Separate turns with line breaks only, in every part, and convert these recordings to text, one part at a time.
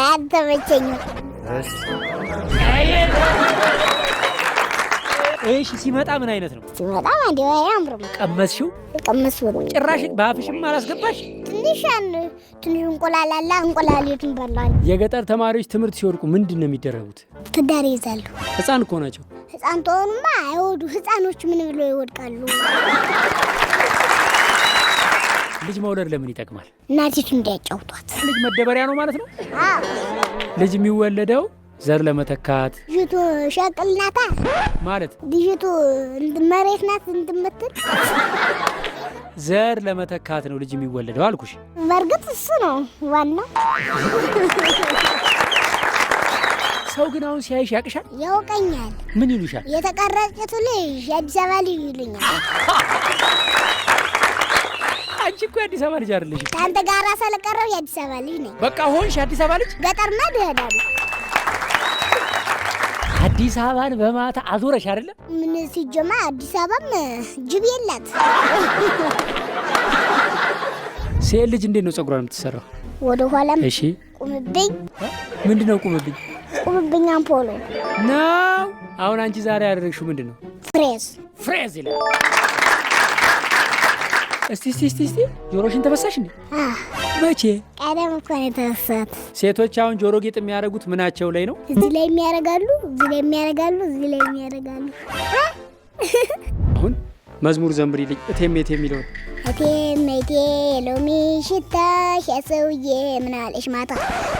አልተመቸኝም።
እሺ ሲመጣ ምን አይነት ነው?
ሲመጣ አንዴ አያምርም።
ቀመስሽው?
ቀመስኩት።
ጭራሽ በአፍሽም አላስገባሽ?
ትንሽ ትንሽ እንቁላል አለ፣ እንቁላሊቱን በላን።
የገጠር ተማሪዎች ትምህርት ሲወድቁ ምንድን ነው የሚደረጉት?
ትዳር ይዛሉ።
ህፃን እኮ ናቸው።
ህፃን ተሆኑማ አይወዱ። ህፃኖች ምን ብለው ይወድቃሉ?
ልጅ መውለድ ለምን ይጠቅማል?
እናቲቱ እንዲያጫውቷት።
ልጅ መደበሪያ ነው ማለት ነው።
አዎ።
ልጅ የሚወለደው ዘር ለመተካት
ልጅቱ ሸቅል ናታ
ማለት
ልጅቱ መሬት ናት እንትምትል
ዘር ለመተካት ነው ልጅ የሚወለደው አልኩሽ።
በእርግጥ እሱ ነው ዋናው።
ሰው ግን አሁን ሲያይሽ ያቅሻል?
ያውቀኛል።
ምን ይሉሻል?
የተቀረጽቱ ልጅ የአዲስ አበባ ልጅ ይሉኛል።
አንቺ እኮ የአዲስ አበባ ልጅ አይደለሽም።
ከአንተ ጋር ስለቀረው የአዲስ አበባ ልጅ ነኝ።
በቃ ሆንሽ የአዲስ አበባ ልጅ።
ገጠርማ እሄዳለሁ።
አዲስ አበባን በማታ አዞረሽ አይደለም?
ምን ሲጀመር አዲስ አበባም ጅብ የላት።
ሴት ልጅ እንዴት ነው ፀጉሯን የምትሰራው?
ወደ ኋላም
እሺ
ቁምብኝ።
ምንድን ነው ቁምብኝ?
ቁምብኝ አምፖሎ
ነው። አሁን አንቺ ዛሬ ያደረግሽው ምንድን ነው?
ፍሬዝ።
ፍሬዝ ይላል። እስቲ እስቲ እስቲ እስቲ ጆሮሽን ተበሳሽ እንዴ? መቼ?
ቀደም እኮ ነው የተበሳት።
ሴቶች አሁን ጆሮ ጌጥ የሚያደርጉት ምናቸው ላይ ነው?
እዚህ ላይ የሚያደርጋሉ፣ እዚህ ላይ የሚያደርጋሉ፣ እዚህ ላይ የሚያደርጋሉ።
አሁን መዝሙር ዘምሪልኝ እቴሜቴ የሚለውን።
እቴሜቴ ሎሚ ሽታ ሰውዬ ምን አለሽ ማታ?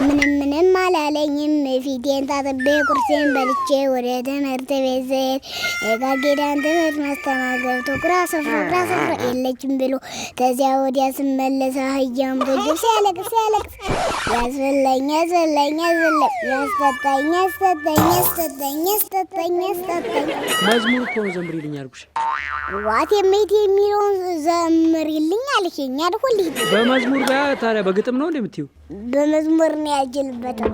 ምንም ምንም አላለኝም። ፊቴን ታጥቤ ቁርሴን በልቼ ወደ ትምህርት ቤት ስሄድ የቃል ኪዳን ትምህርት ማስተማር ገብቶ ግራ ሰፍሮ ግራ ሰፍሮ የለችም ብሎ ከዚያ ወዲያ ስመለስ አህያም ጎጆ ሲያለቅስ ሲያለቅስ ያስበላኝ ያስበላኝ ያስበላኝ ያስጠጣኝ ያስጠጣኝ ያስጠጣኝ ያስጠጣኝ ያስጠጣኝ።
መዝሙር እኮ ነው ዘምሪልኝ አልኩሽ።
እቴሜቴ የሚለውን ዘምሪልኝ አልሽኝ አይደል?
በመዝሙር ጋር ታዲያ በግጥም ነው እንዴ የምትይው?
በመዝሙር ነው ያልችልበትም።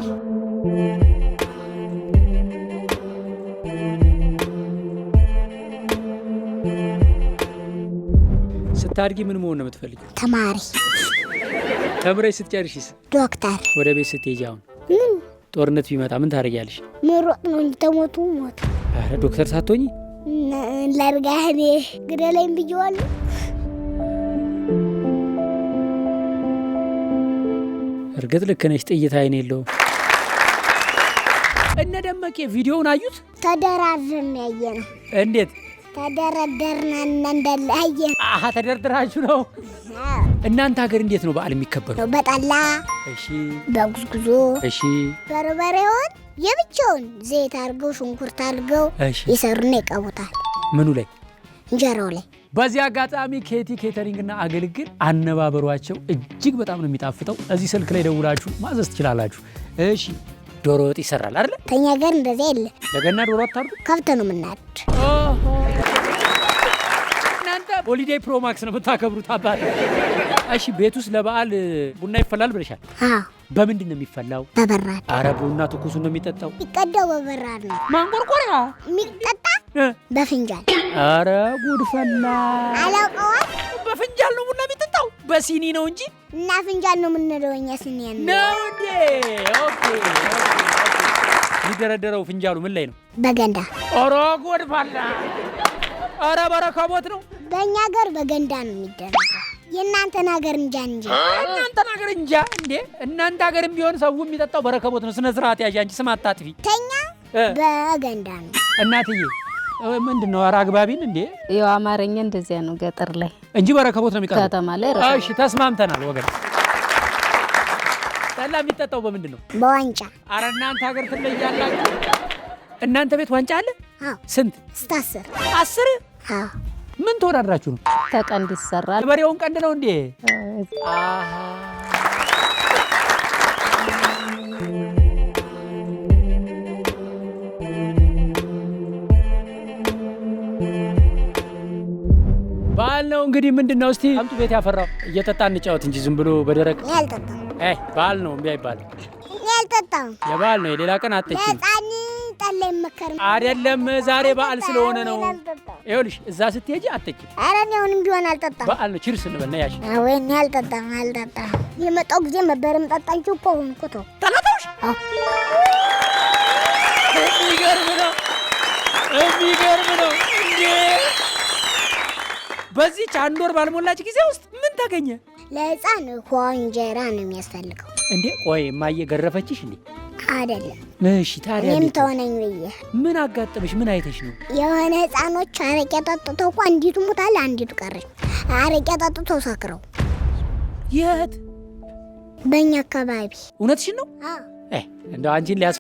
ስታድጊ ምን መሆን ነው የምትፈልጊው?
ተማሪ።
ተምረሽ ስትጨርሺስ?
ዶክተር።
ወደ ቤት ስትሄጂ አሁን ጦርነት ቢመጣ ምን ታደርጊያለሽ?
መሮጥ ነው እንጂ ተሞቱ ሞቱ።
ኧረ ዶክተር ሳትሆኚ?
ላድርጋህ እኔ ግደለኝ ብዬዋለሁ።
እርግጥ ልክ ነሽ፣ ጥይት አይን የለውም። እነ ደመቄ ቪዲዮውን አዩት?
ተደራድረን ያየነው።
እንዴት?
ተደረደርና እንዳለ አየን።
አሃ ተደርድራችሁ ነው። እናንተ ሀገር እንዴት ነው በዓል የሚከበረው?
በጠላ፣
እሺ፣
በጉዝጉዞ፣
እሺ፣
በርበሬውን የብቻውን ዘይት አድርገው ሽንኩርት አድርገው
እሺ፣
ይሰሩና ይቀቡታል።
ምኑ ላይ?
እንጀራው ላይ።
በዚህ አጋጣሚ ኬቲ ኬተሪንግ እና አገልግል አነባበሯቸው እጅግ በጣም ነው የሚጣፍጠው። እዚህ ስልክ ላይ ደውላችሁ ማዘዝ ትችላላችሁ። እሺ ዶሮ ወጥ ይሰራል አይደል?
ከኛ ጋር እንደዚያ የለ።
ለገና ዶሮ አታርዱ?
ከብት ነው የምናርድ።
እናንተ holiday Pro Max ነው የምታከብሩት አባቴ። እሺ ቤት ውስጥ ለበዓል ቡና ይፈላል ብለሻል።
አዎ።
በምንድን ነው የሚፈላው?
በበራድ።
አረ ቡና ትኩሱን ነው የሚጠጣው።
የሚቀዳው በበራድ ነው።
ማንቆርቆሪያ
የሚጠጣ በፍንጃል።
አረ ጉድ ፈላ።
አላውቀዋል።
በፍንጃል ነው ቡና የሚጠጣው? በሲኒ ነው እንጂ።
እና ፍንጃል ነው የምንለው እኛ ሲኒ
ነው እንዴ? okay። የሚደረደረው ፍንጃሉ ምን ላይ ነው?
በገንዳ።
ኧረ ጉድ ፈላ። ኧረ በረከቦት ነው።
በእኛ ሀገር በገንዳ ነው የሚደረገው። የእናንተን ሀገር እንጃ እንጂ።
እናንተን ሀገር እንጃ እንዴ። እናንተ ሀገርም ቢሆን ሰው የሚጠጣው በረከቦት ነው። ስነ ስርዓት ያዥ አንቺ፣ ስም አታጥፊ።
ተኛ በገንዳ ነው።
እናትዬ ምንድን ነው? ኧረ አግባቢን እንዴ።
ያው አማርኛ እንደዚያ ነው ገጠር ላይ
እንጂ በረከቦት ነው የሚቀርበው።
ከተማ ላይ ረከቦት።
እሺ ተስማምተናል ወገን። ጠላ የሚጠጣው በምንድን ነው?
በዋንጫ።
ኧረ እናንተ ሀገር ትለያላችሁ። እናንተ ቤት ዋንጫ አለ?
አዎ።
ስንት?
እስከ 10።
10?
አዎ።
ምን ተወዳድራችሁ ነው?
ተቀንድ ይሰራል።
በሬውን ቀንድ ነው እንዴ? አሃ። በዓል ነው እንግዲህ። ምንድን ነው እስቲ አምጡ ቤት ያፈራው እየጠጣ እንጫወት እንጂ ዝም ብሎ በደረቅ።
እኔ አልጠጣም።
አይ በዓል ነው እምቢ አይባልም።
እኔ አልጠጣም።
የበዓል ነው የሌላ ቀን አትጠጪም።
ለሕፃን ጠላ በዓል ላይ አይመከርም።
አይደለም፣ ዛሬ በዓል ስለሆነ ነው።
አልጠጣም።
ይኸውልሽ እዛ ስትሄጂ አትጠጪም።
ኧረ እኔ አሁንም ቢሆን አልጠጣም።
በዓል ነው። Cheers እንበል ነይ ያሽ።
ወይኔ አልጠጣም፣ አልጠጣም። የመጣው ጊዜ መበር ምጠጣ እንጂ እኮ አሁን እኮ ተው።
ጠላታውሽ።
አዎ።
የሚገርም ነው፣ የሚገርም ነው። እንዴ፣ በዚህች አንድ ወር ባልሞላች ጊዜ ውስጥ ምን ተገኘ?
ለሕፃን ውሃ እንጀራ ነው የሚያስፈልገው።
እንዴ ቆይ፣ እማዬ ገረፈችሽ እንዴ?
አይደለም።
እሺ ታዲያ
እኔም
እንዴት ነው?
ተሆነኝ ብዬ።
ምን አጋጠመሽ? ምን አይተሽ ነው?
የሆነ ሕፃኖች አረቄ ጠጥተው እኮ አንዲቱ ሙታል፣ አንዲቱ ቀረች። አረቄ ጠጥተው ሰክረው።
የት?
በእኛ አካባቢ።
እውነትሽን ነው?
አዎ።
እንደው አንቺን ሊያስ